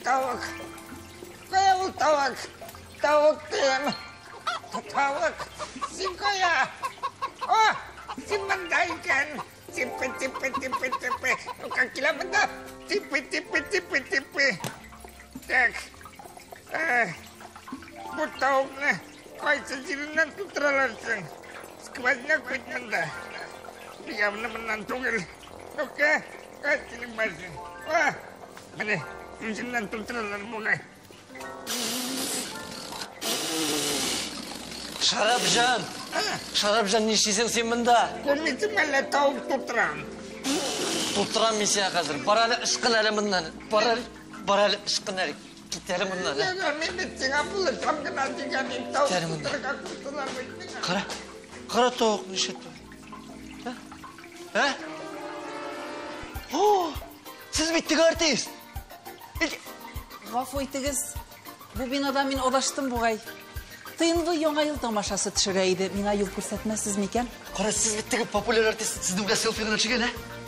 Тавык. Кая ул тавык? Тавык дим. Тавык. Син кая? О, син монда икән. Типы, типы, типы, типы. Ну-ка, килә монда. Типы, типы, типы, типы. Так. Бу тавыкны кайсы җиреннән тутыралар соң? Сквозняк бит монда. Явно моннан түгел. Ну-ка, кай синең башың? О, менә үзеннән тутыралар бугай. Шарапҗан! Шарапҗан, нишлисең син монда? Күрмисең әллә, тавык тутырам. Тутырам мин сиңа хәзер. Бар әле, ычкын әле моннан. Бар әле, бар әле, ычкын әле. Кит әле моннан. Ярар, мин бит сиңа булышам гына дигән идем. Тавык тутырырга куштылар бит миңа. Кара, кара тавык нишләп? Ә? О, сез бит теге артист. Гафу итегез, бу бинада мин адаштым бугай. ТНВ Яңа ел тамашасы төшерә иде. Миңа юл күрсәтмәссез микән? Кара, сез бит теге популяр артист. Сезнең белән селфи гына төшкән, ә?